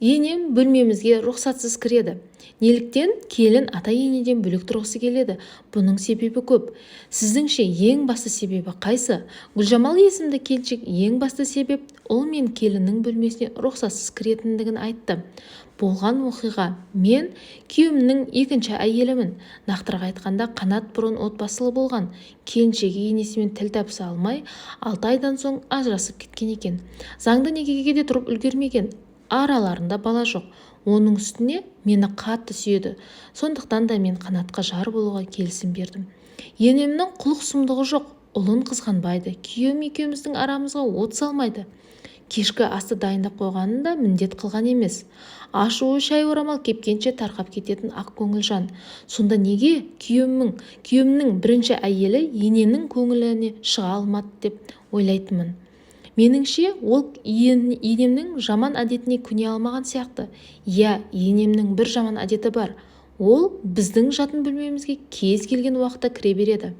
Енем бөлмемізге рұқсатсыз кіреді. Неліктен келін ата-енеден бөлек тұрғысы келеді? Бұның себебі көп. Сіздіңше, ең басты себебі қайсы? Гүлжамал есімді келіншек ең басты себеп ұл мен келіннің бөлмесіне рұқсатсыз кіретіндігін айтты. Болған оқиға: Мен күйеуімнің екінші әйелімін. Нақтырақ айтқанда, Қанат бұрын отбасылы болған. Келіншегі енесімен тіл табыса алмай, 6 айдан соң ажырасып кеткен екен. Заңды некеге де тұрып үлгермеген. Араларында бала жоқ. Оның үстіне мені қатты сүйеді. Сондықтан да мен Қанатқа жар болуға келісім бердім. Енемнің қулық сұмдығы жоқ. Ұлын қызғанбайды. Күйеуім екеуміздің арамызға от салмайды. Кешкі асты дайындап қойғанын да міндет қылған емес. Ашуы шәй орамал кепкенше тарқап кететін ақ көңіл жан. Сонда неге күйеуімнің бірінші әйелі енемнің көңіліне шыға алмады деп ойлайтынмын. Меніңше, ол енемнің жаман әдетіне көне алмаған сияқты. Иә, енемнің бір жаман әдеті бар. Ол біздің жатын бөлмемізге кез келген уақытта кіре береді.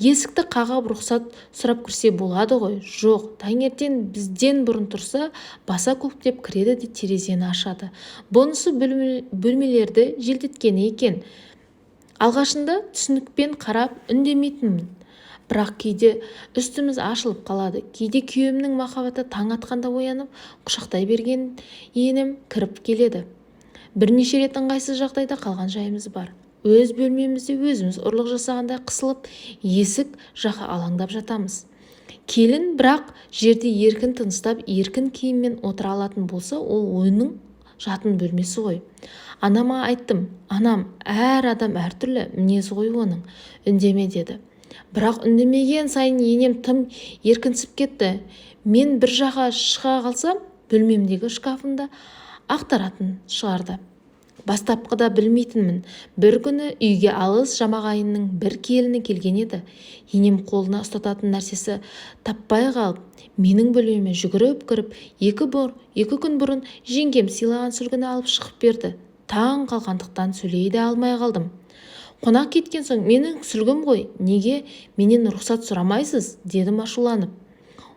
Есікті қағып, рұқсат сұрап кірсе болады ғой. Жоқ, таңертең бізден бұрын тұрса, баса көктеп кіреді де, терезені ашады. Бұнысы бөлмелерді желдеткені екен. Алғашында түсінікпен қарап, үндемейтінмін. Бірақ кейде үстіміз ашылып қалады. Кейде күйеуімнің махаббаты таң атқанда оянып, құшақтай берген енем кіріп келеді. Бірнеше рет ыңғайсыз жағдайда қалған жайымыз бар. Өз бөлмемізде өзіміз ұрлық жасағандай қысылып, есік жаққа алаңдап жатамыз. Келін бірақ жерде еркін тыныстап, еркін киіммен отыра алатын болса, ол оның жатын бөлмесі ғой. Анама айттым. Анам: «Әр адам әртүрлі, мінезі ғой оның, үндеме», – деді. Бірақ үндемеген сайын енем тым еркінсіп кетті. Мен бір жаққа шыға қалсам, бөлмемдегі шкафымды ақтаратын шығарды. Бастапқыда білмейтінмін. Бір күні үйге алыс жамағайынның бір келіні келген еді. Енем қолына ұстататын нәрсесі таппай қалып, менің бөлмеме жүгіріп кіріп, 2 күн бұрын жеңгем сыйлаған сүлгіні алып шығып берді. Таң қалғандықтан сөйлей де алмай қалдым. Қонақ кеткен соң: «Менің сүлгім ғой, неге менен рұқсат сұрамайсыз?» – дедім ашуланып.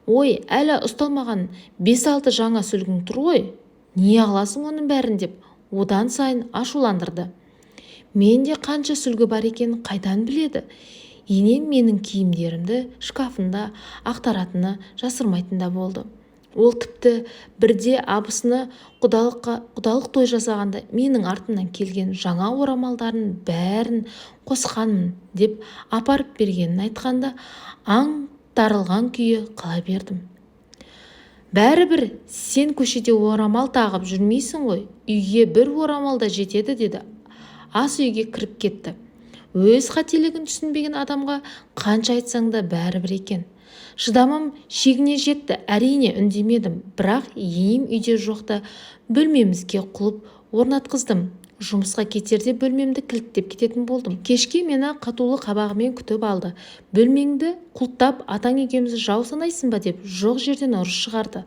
«Ой, әлі ұсталмаған бес-алты жаңа сүлгің тұр ғой, не қыласың оның бәрін?» – деп одан сайын ашуландырды. Менде қанша сүлгі бар екенін қайдан біледі? Енем менің киімдерімді шкафында ақтаратыны жасырмайтын да болды. Ол тіпті бірде абысыны құдалық той жасағанда менің артымнан келген жаңа орамалдарын бәрін қосқанмын деп апарып бергенін айтқанда, аңтарылған күйі қала бердім. «Бәрібір сен көшеде орамал тағып жүрмейсің ғой, үйге бір орамал да жетеді», – деді. Ас үйге кіріп кетті. Өз қателігін түсінбеген адамға қанша айтсаң да бәрібір екен. Шыдамым шегіне жетті. Әрине, үндемедім. Бірақ енем үйде жоқта бөлмемізге құлып орнатқыздым. Жұмысқа кетерде бөлмемді кілттеп кететін болдым. Кешке мені қатулы қабағымен күтіп алды. «Бөлмеңді құлыптап, атаң екеумізді жау санайсың ба?» – деп жоқ жерден ұрыс шығарды.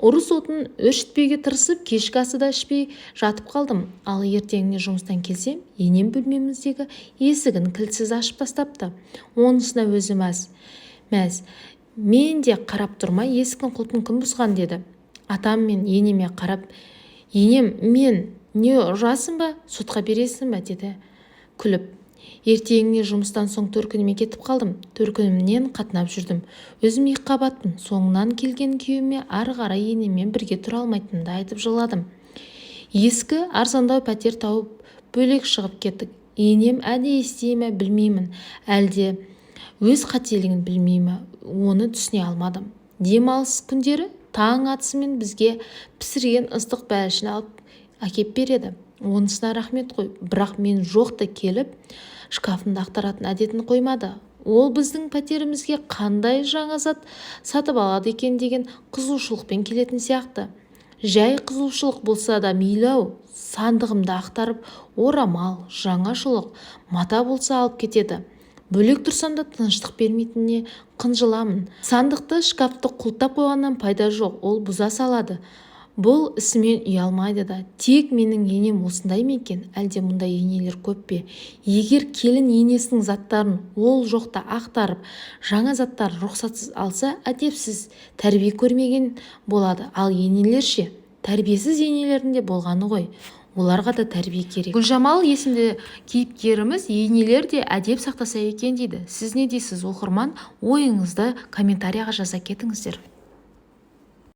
Ұрыс отын өршітпеуге тырысып, кешкі асты да ішпей жатып қалдым. Ал ертеңіне жұмыстан келсем, енем бөлмеміздегі есігін кілтсіз ашып тастапты. Онысына өзі мәз. Мен де қарап тұрмай: «Есіктің құлпын кім бұзған?» – деді атам мен енеме қарап. Енем: «Мен не ұрасың ба, сотқа бересің ба?» – деді күліп. Ертеңіне жұмыстан соң төркініме кетіп қалдым. Төркінімнен қатынап жүрдім. Өзім екіқабатпын. Соңынан келген күйеуіме ары қарай енеммен бірге тұра алмайтынымды айтып жыладым. Ескі, арзандау пәтер тауып, бөлек шығып кеттік. Енем әдейі істей ме, білмеймін, әлде өз қателігін білмей ме, оны түсіне алмадым. Демалыс күндері таң атысымен бізге пісірген ыстық бәлішін алып әкеп береді. Онысына рахмет қой. Бірақ мен жоқта келіп, шкафымды ақтаратын әдетін қоймады. Ол біздің пәтерімізге қандай жаңа зат сатып алады екен деген қызығушылықпен келетін сияқты. Жай қызығушылық болса да мейлі-ау, сандығымды ақтарып, орамал, жаңа шұлық, мата болса алып кетеді. Бөлек тұрсам да тыныштық бермейтініне қынжыламын. Сандықты, шкафты құлыптап қойғаннан пайда жоқ, ол бұза салады. Бұл ісімен ұялмайды да. Тек менің енем осындай ма екен, әлде мұндай енелер көп пе? Егер келін енесінің заттарын ол жоқта ақтарып, жаңа заттарын рұқсатсыз алса, әдепсіз, тәрбие көрмеген болады. Ал енелер ше? Тәрбиесіз енелердің де болғаны ғой, оларға да тәрбие керек. Гүлжамал есімді кейіпкеріміз енелер де әдеп сақтаса екен дейді. Сіз не дейсіз, оқырман? Ойыңызды комментарияға жаза кетіңіздер.